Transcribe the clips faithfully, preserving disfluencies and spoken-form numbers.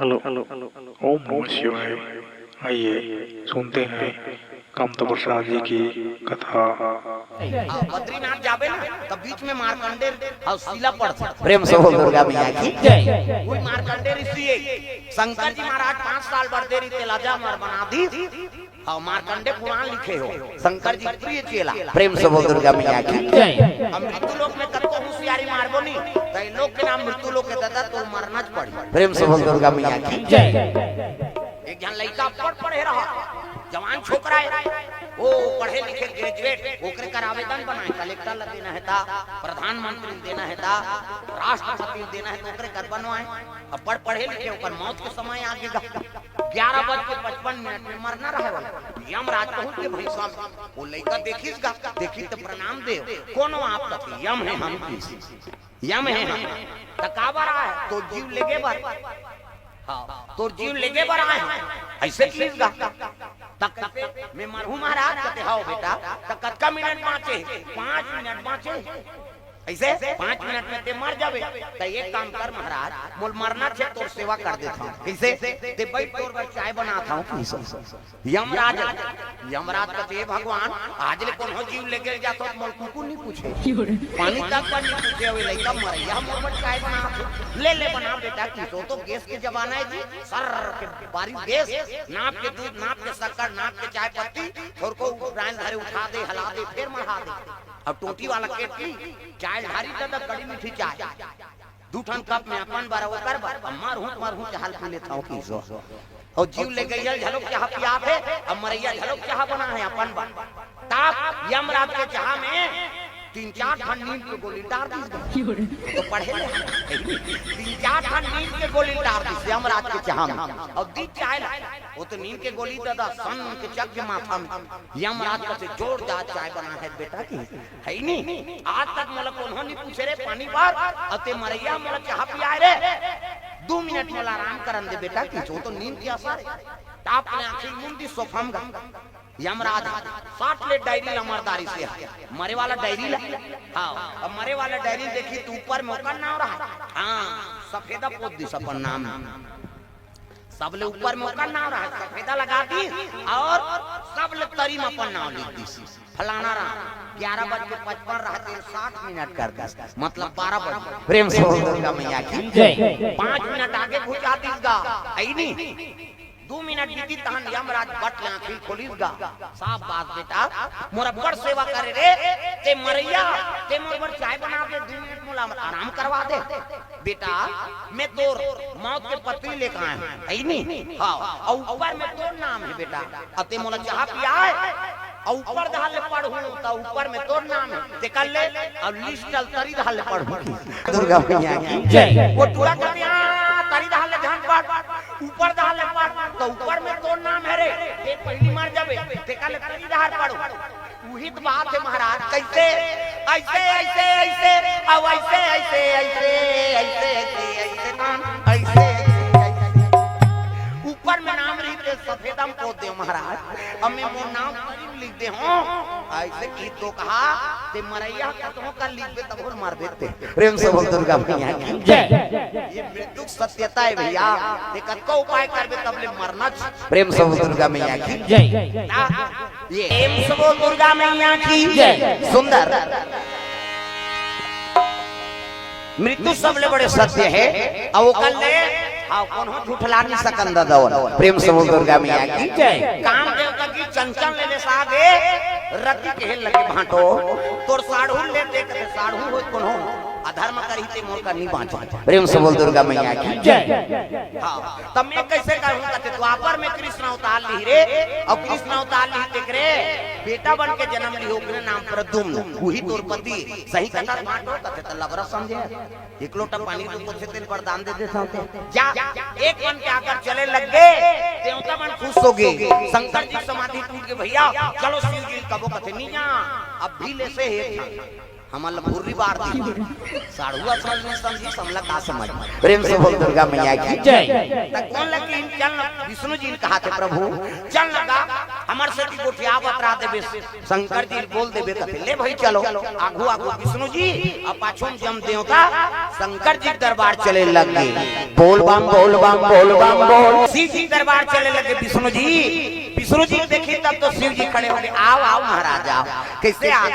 Hello. ओम नमः शिवाय। आइए, सुनते हैं कामता प्रसाद जी की कथा। हाँ, बद्रीनाथ जाबे ना, तब बीच में मार्कंडे अउ शिला पड़थे। प्रेम से बोल दुर्गा मैया की। जय। वही मार्कंडे ऋषि है। शंकर जी महाराज पाँच साल बर देरी तेला जा मर बना दी। हाँ, मार्कंडे पुराण लिखे हो, शंकर जी प्रिय चेला। प्रेम से बोल दुर्गा मैया की। अब मृत्यु लोक में कतको होशियारी मारबो नी, त ए लोक के नाम मृत्यु लोक के दादा, तो मरना च पड़ी। प्रेम से बोल दुर्गा मैया की। एक झन लइका पढ़ पढ़े रहा, जवान छोकरा है, वो पढ़े लिखे ग्रेजुएट, ओकरे कर आवेदन बनाए, कलेक्टर ला देना है ता, प्रधानमंत्री ला देना है ता, राष्ट्रपति ला देना है, तो ओकरे कर बनवाए। अब पढ़ पढ़े लिखे, ओकर मौत के समय आ गेगा। ग्यारह बज के पचपन मिनट में मरना रहे वाला। यमराज पहुंच के भैंसा में, वो लइका देखिस गा, देखी तो प्रणाम दे, कोनो आप कथे, यम है हम किस, यम है हम। त काबर आए? तो जीव लेगे बर। हाँ, तोर जीव लेगे बर आए हैं। ऐसे किस गा? त कथे, मैं मरहूं महाराज? कथे, हव बेटा। त कतका मिनट बांचे? पाँच मिनट बांचे। ऐसे पाँच मिनट में ते मर जाबे। त एक काम कर महाराज, मोल मरना छे, तोर सेवा कर देता हूँ। कैसे? ते बैठ, तोर बर चाय बनाता हूँ। यमराज, यमराज कथे, "हे भगवान, आज ले कोनो जीव लेगे जात हो, मोल कुकुर नहीं पूछे, पानी तक पर नहीं पूछे, अउ ए लइका मरइया मोर बर चाय बना दे। ले ले बना बेटा, किसो तो गैस के जमाना है जी, सर के बारी गैस, नाप के दूध, नाप के शक्कर, नाप के चाय पत्ती, थोरको उठाए धरे उठा दे, हला दे, फिर मढ़ा दे। अब टोटी वाला केटली, चाय ढारी दादा, कड़ी मीठी चाय।" दू ठन कप में अपन बर, ओकर बर, अब मरहूं मरहूं चाह पी लेत हंव किसो। अउ जीव लेगइया ल घलोक चाह पियात हे, अब मरइया घलोक चाह बना हे अपन बर। तब यमराज के चाह में तीन चार ठन नींद के गोली डार दिस। तो पढ़े ले, तीन चार ठन नींद के गोली डार दिस यमराज के चाह में। अउ दी चाय ला, वो तो नींद के गोली दादा सन के चक के माथा में। यमराज कथे, "जोरदार चाय बना हे बेटा की।" है नी, आज तक मोला कोनो नी पूछे रे पानी बर, अउ ते मरइया मोला चाह पियाए रे। दू मिनट मोला आराम करन दे बेटा, किसो तो नींद के असर हे। टाप ले आंखी मूंद दिस सोफा म गा। यमराज साट ले डायरी ला मरदारी से, मरे वाला डायरी ला। हाँ, अब मरे वाला डायरी देखी त ऊपर में ओकर नाम रहा। हाँ, सफेदा पोत दिस अपन नाम। सबले ऊपर में ओकर नाम रहा, सफेदा लगा दिस अउ सबले तरी में अपन नाम लिख दिस, फलाना राम। ग्यारह बज के पचपन रहा, ते साठ मिनट कर दिस, मतलब बारह बज। प्रेम से बोल दुर्गा मैया की। जय। पाँच मिनट आगे घुचा दिस गा, अइनी। दू मिनट बीतिस तहन यमराज बट ले आंखी खोलिस गा। शाबाश बेटा, मोर अब्बड़ सेवा करे रे, ते मरइया, ते मोर बर चाय बना दे, दू मिनट मोला आराम करवा दे। बेटा, मैं तोर मौत के पत्री लेके आए हंव, अइनी? हाँ, अउ ऊपर में तोर नाम हे बेटा, अउ ते मोला चाह पियाए, अउ ऊपर डहर ले पढ़हूं, त ऊपर में तोर नाम हे, ते कर ले, अउ लिस्ट ल तरी डहर ले पढ़हूं। दुर्गा मैया की। जय। वो टूरा कथे, "हाँ, तरी डहर ले झन पढ़, ऊपर डहर ले पढ़, त ऊपर में तोर नाम हे रे, ते पहिली मर जाबे, ते कर ले तरी डहर पढ़हूं।" उही त बात हे महाराज, कैसे? ऐसे, ऐसे, ऐसे, अउ ऐसे, ऐसे, ऐसे, ऐसे, ऐसे, ऐसे, ऐसे, ऐसे, ऐसे। ऊपर में नाम रहिथे, सफेदा म पोत देव महाराज, अउ मैं मोर नाम तरी म लिख दे हंव। ऐसे कि तो कहा, ते मरइया कतनो कर लिखबे, तब होल मरबे ते। प्रेम से बोल दुर्गा मैया की। जय। ये मृत्यु के सत्यता हे भैया, ते कतको उपाय करबे, तब ले मरना च। प्रेम से बोल दुर्गा मैया की। जय। ना, ये प्रेम से बोल दुर्गा मैया की। जय। सुंदर। मृत्यु सबले बड़े सत्य हे, अउ ओकर ले, हाँ, कोनो झुठला नहीं सकन दादा। प्रेम से बोल दुर्गा मैया की। जय। काम देवता की चंचल ले ले सागे, रति के लगे भांटो, तोर साढ़ू ले देख के साढ़ू हो कोनो, अधर्म करही ते मोर कर नहीं बांचे। प्रेम से बोल दुर्गा मैया की। जय। हाँ, त मैं कैसे कहूँ कथे, द्वापर में कृष्ण अवतार लिही रे, अउ कृष्ण अवतार लिही तेकरे बेटा बन के जन्म लिही, ओकरे नाम प्रद्युम्न, उही तोर पति। सही कथा बांटो कथे त लबरा समझे, एक लोटा पानी तो पोछे तेल वरदान दे देता हूँ ते। जा, एक मन के आकर चले लग गे, देवता मन खुश हो गे। शंकर जी समाधि टूट गे भैया, चलो शिव जी कबो कथे नहीं जा, अब भी ले से हे हमन ल भुर्री बार दी। साढ़ुआ समझ नहीं समझी, समला का समझ। प्रेम से बोल दुर्गा मैया की। जय। त कोन लगे चल न, विष्णु जी ने कहा थे, "प्रभु, चल न गा, हमर सेती गोठियावत रह देबे, शंकर जी ल बोल देबे कथे, ले भाई चलो, आघू आघू विष्णु जी, अउ पाछू म जम देवता शंकर जी के दरबार चले लग गे। बोल बम, बोल बम, बोल बम, बोल। शिव जी के दरबार चले लग गे विष्णु जी। विष्णु जी देखी तब तो शिव जी खड़े हो गे, आओ, आओ महाराज, आओ। कइसे आ?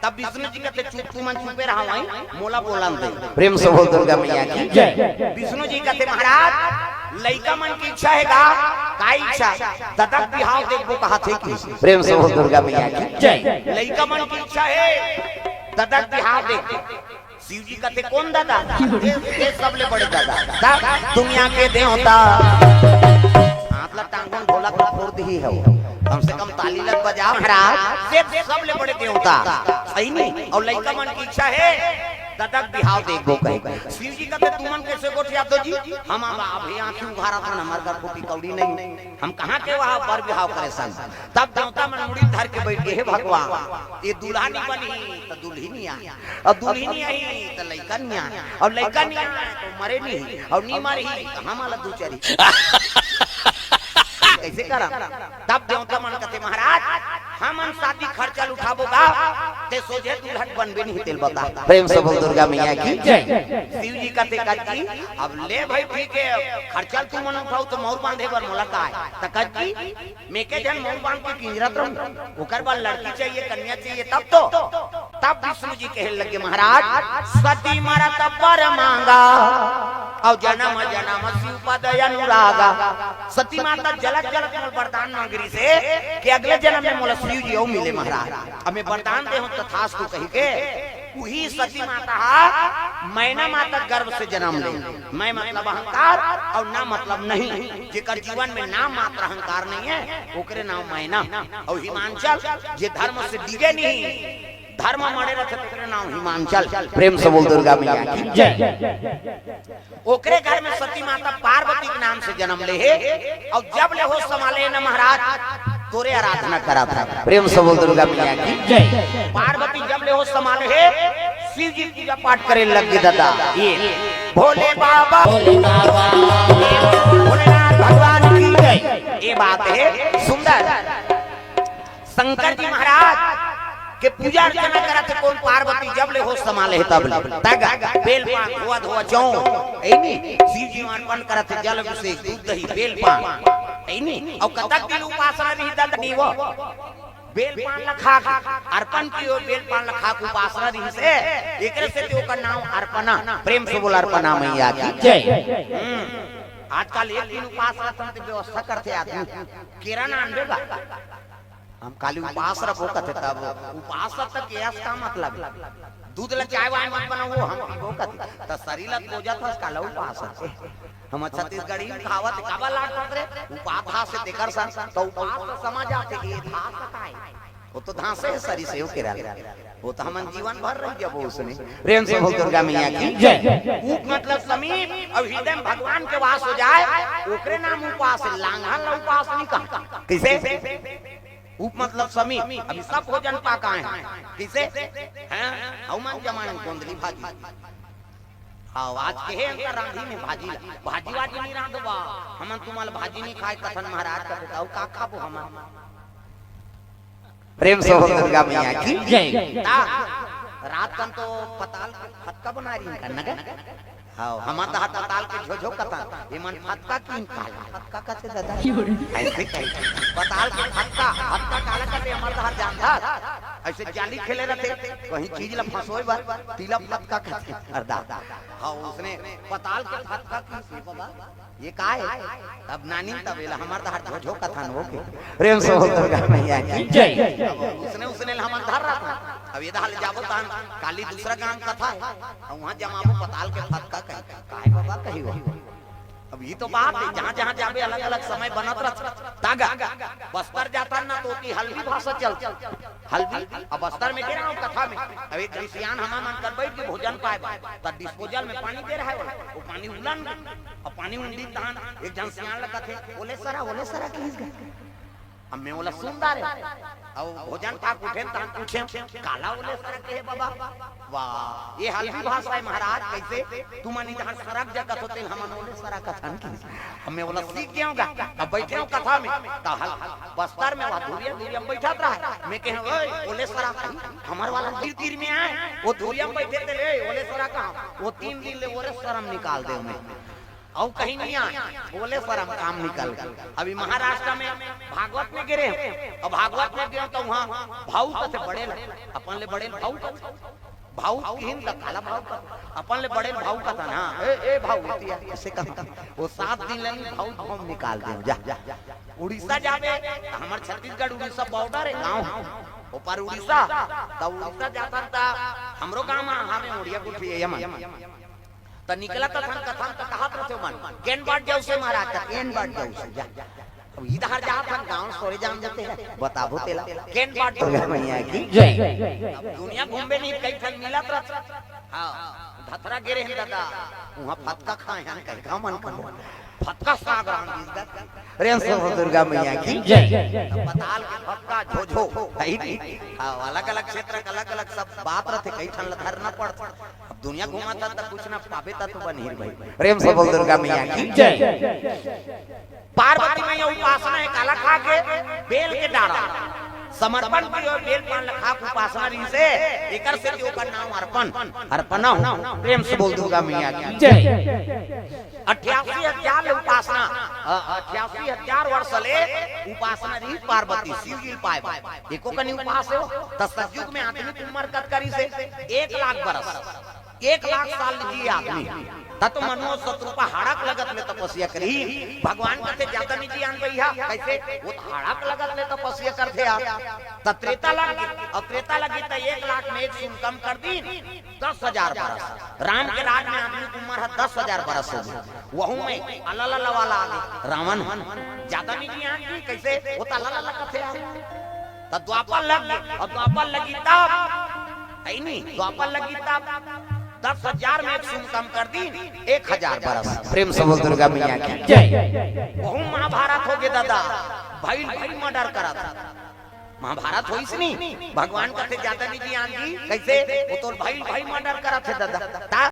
तब विष्णु जी कथे, चुप, तुमन चुपे रहा, वहीं मोला बोलन दे। प्रेम से बोल दुर्गा मैया की जय। विष्णु जी कथे, महाराज, लइका मन के इच्छा हे गा? का इच्छा? ददा के बिहाव देखबो कहत हे कि? प्रेम से बोल दुर्गा मैया की जय। लइका मन के इच्छा हे ददा के बिहाव देख। शिव जी कथे, कोन ददा? ये, ये सबले बड़े ददा। दा, दुनिया के देवता। हाथ ला टांगन ढोलक ला फोड़ दिही हो। कम से कम ताली ला बजाओ महाराज। ये सबले बड़े देवता। सही नहीं? अउ लइका मन के इच्छा हे, ददा के बिहाव देखबो कहे। शिव जी कथे, तुमन कइसे गोठियाथो जी? हम अब अभी आँखी उघारत हन, हमर घर कोती कौड़ी नहीं। हम कहाँ के वहाँ बर बिहाव करे सन। तब देवता मन मुड़ी धर के बइठ गे, हे भगवान, ये दूल्हा नहीं बनही, त दुल्हिन आही। अउ दुल्हिन आही, त लइका नहीं आही। अउ लइका नहीं आही, त मरे नहीं। अउ नहीं मरही, त हमन ला दू चारी। कइसे करन? तब देवता मन कथे, महाराज, हमन शादी खर्चा ल उठाबो गा, ते सोझे दुल्हन बनबे नहीं, तेला बता। प्रेम से बोल दुर्गा मैया की जय। शिव जी कथे, कथी? अब ले भाई, ठीक हे, खर्चा ल तुमन उठाओ, त मउर बांधे बर मोला काय? त कथी? में के झन मउर बांध के किंजरत रहूं, ओकर बर लड़की चाहिए, कन्या चाहिए, तब तो। तब विष्णु जी कहे लगे, महाराज, सती मरत बर मांगा, अउ जनम जनम शिव पद अनुरागा। सती माता जलत जलत मोला वरदान मांग रहिसे कि अगले जनम में मोला शिव जी अउ मिले महाराज। अब में वरदान देहूं तथास्तु कहि के, उही सती माता हा मैना माता गर्भ से जनम ले। मैं मतलब अहंकार अउ ना मतलब नहीं। जेकर जीवन में नाम मात्र अहंकार नहीं हे, ओकरे नाम मैना। अउ हिमांचल, जे धर्म से डिगे नहीं, धर्म म अड़े रथे, तेकरे नाम हिमांचल। प्रेम से बोल दुर्गा मैया की जय। ओकरे घर में सती माता पार्वती के नाम से जनम ले हे, अउ जब ले होश संभाले हे ना महाराज, तोरे आराधना करत हे। प्रेम से बोल दुर्गा मैया की जय। पार्वती जब ले होश संभाले हे, शिव जी पूजा पाठ करे लग गे ददा। ये भोले बाबा, भोले बाबा, भोलेनाथ भगवान की जय। ये बात हे सुंदर। शंकर जी महाराज के पूजा अर्चना करत हे कोन? पार्वती जब ले होश संभाले हे तब ले। तग, बेल पान, धोआ धोआ जौ, एनी, शिव जी म अर्पण करत हे जल अभिषेक, दूध दही, बेल पान, एनी, अउ कतक दिन उपासना रही ददा नी वो? बेल पान ल खा के, अर्पण कियो, बेल पान ल खा के उपासना रहिसे, एकरे सेती ओकर नाम अर्पणा। प्रेम से बोल अर्पणा मैया की जय। हम्म, आजकल एक दिन उपास रहथन त व्यवस्था करथे आदमी, केरा नान देगा। हम काली उपास रखो कथे, तब उपास रख तक यस का मतलब? दूध ल चाय वाय मत बनाओ, हम पीबो कथे। त शरीर ल बोजत हस, काला उपास रखे। हम छत्तीसगढ़ी में कहावत, काबर लात रे? उपास धास हे तेकर सन, त उपास तो समझ आथे, ये धास काय? वो तो धासे हे, सरी से हो के रहल। वो तो हमन जीवन भर रह जाबो उसने। प्रेम से बोल दुर्गा मैया की जय। उप मतलब समीप अउ हृदय में भगवान के वास हो जाए, ओकरे नाम उपास हे। लांघन ला उपास नहीं कहा। कइसे? उप मतलब समीप, अभी सब भोजन पाका हे। कइसे? हैं? अउ मन जमाए गोंदली भाजी। हाँ, आज के हे अंकर रांधी में भाजी ला। भाजी वाजी नहीं रांधवा। हमन तुम्हाल भाजी नहीं खाए कथन महाराज कथे, त अउ का खाबो हमन? प्रेम से बोल दुर्गा मैया की जय। ता, रात कन तो पताल के फतका बना रही है, नगर? हाँ, हमर दहा पताल के झोझो कथन, एमन फतका किन काल, फतका कथे ददा। अइसे कही, पताल के फतका, फतका काला कथे, हमर दहा जानथस। अइसे जाली खेले रथे, कहीं चीज ला फंसोए बर, तिला फतका कथे, अरदा। हाँ, उसने पताल के फतका किन से बाबा। ये का हे? तब नानी तब एला हमर दहा झोझो कथन हो के। प्रेम से बोल दुर्गा मैया की जय। अब उसने, उसने ल हमन धर रहा था। अब ये दहा ले जाबो तहन काली दूसरा गांव कथा हे। अउ वहां जमाबो पताल के फतका कही। काहे बाबा कही हो? अब ये तो बात हे, जहां जहां जाबे अलग-अलग समय बनत रहत। तागा बस्तर जाता ना तो ओती हल्बी भाषा चलत। हल्बी, अब बस्तर में गे रहा हूं कथा में। अब एक झन सियान हमर मन कर बइठ के भोजन पाए बर, त disposal में पानी दे रहा हे ओला। वो पानी उलन गे। अब पानी उंडी तहन एक झन सियान ल कथे, "ओले सरा, ओले सरा," किहिस गा। हमें ओला सुन डारे। अउ भोजन पाक उठेन तहां पूछेन, "काला ओले सरक हे बाबा?" वाह, ये हल्दी भाषा हे महाराज, कइसे? तुमन इधर सरक जा कथो तेन हमन ओले सरक कथन कि। हमें ओला सीख गेंव गा, अब बइठे हंव कथा में, त हल-, बस्तर में वह धुरिया धुरिया में बइठत रहा। मैं कहेंव, "ओए, ओले सरक कही, हमर वाला तीर तीर में आय, वो धुरिया में बइठे ते ले, ओले सरक कहा।" वो तीन दिन ले ओले सरम निकाल देंव मैं। अउ कहीं नइ आय, ओले सरम काम निकल गे। अभी महाराष्ट्र में भागवत में गे रेहेंव, अउ भागवत में गेंव त उहां भाऊ कथे बड़े ल, अपन ले बड़े ल भाऊ कथे। भाऊ किहिन त काला भाऊ कथे, अपन ले बड़े ल भाऊ कथे ना, "ए, ए भाऊ, एती आ," अइसे कहा। वो सात दिन ले नइ भाऊ भाऊ निकाल देंव, जा। उड़ीसा जाबे, त हमर छत्तीसगढ़ उड़ीसा border हे, गांव हे। ओ पार उड़ीसा, त उड़ीसा जाथन त हमरो गांव म हवे उड़िया गुठी हे मन। त निकलत हन कथन त कहत रथे मन, "केन बाट जाऊ से महाराज?" त "केन बाट जाऊ से, जा।" अब इधर जात हन गांव सोरे जान जाते हैं, बताबो तेला, "केन बाट जाऊ।" दुर्गा मैया की जय। अब दुनिया घूमबे नहीं, कई ठन मिलत रथ। हां, धतरा गे रेहेन दादा, उहां फतका खाए हन, कई का मन करो, फतका साग राम जी दा। प्रेम से बोल दुर्गा मैया की जय। पताल के फतका, झोझो, है ही नहीं। हां, अलग-अलग क्षेत्र के अलग-अलग सब बात रथे, कई ठन ल धरना पड़थे। अब दुनिया घूमत हस त कुछ ना पाबे त तो बनही भाई। प्रेम से बोल दुर्गा मैया की जय। पार्वती मैया उपासना हे काला खा के, बेल के डारा समर्पण किए, बेल पान ल खा के उपासना रहिसे, एकर सेती ओकर नांव अर्पण, अर्पणा हो। प्रेम से बोल दुर्गा मैया की जय। अट्ठासी हजार ले उपासना, अ, अट्ठासी हजार वर्ष ले उपासना रहिस पार्वती शिव जी ल पाए बर। एको कनी उपास हे, त सतयुग में आदमी के उम्र कतका रहिसे? एक लाख बरस, एक लाख साल जिए आदमी। त तो मनु अउ शतरूपा हाड़क लगत ले तपस्या करही। भगवान कथे, "जादा नइ जियान भइया।" कइसे? वो त हाड़क लगत ले तपस्या करथे यार। त त्रेता लग गे, अउ त्रेता लग गे त एक लाख में एक शून्य कम कर दीन, दस हजार बरस। राम के राज में आदमी के उम्र हे दस हजार बरस हो गे। वहू में अलल अलल वाला आ गे, रावण। जादा नइ जियान जी, कइसे? वो त अलल अलल कथे यार। त द्वापर लग गे, अउ द्वापर लगी तब, है नी? द्वापर लगी तब दस हजार में एक शून्य कम कर दीन, एक हजार बरस। प्रेम से बोल दुर्गा मैया की जय। वहू महाभारत हो गे दादा, भइल भइल murder करत। महाभारत होइस नी, भगवान कथे, "जादा नइ जियान जी।" कइसे? वो तोर भइल भइल murder करत हे दादा। त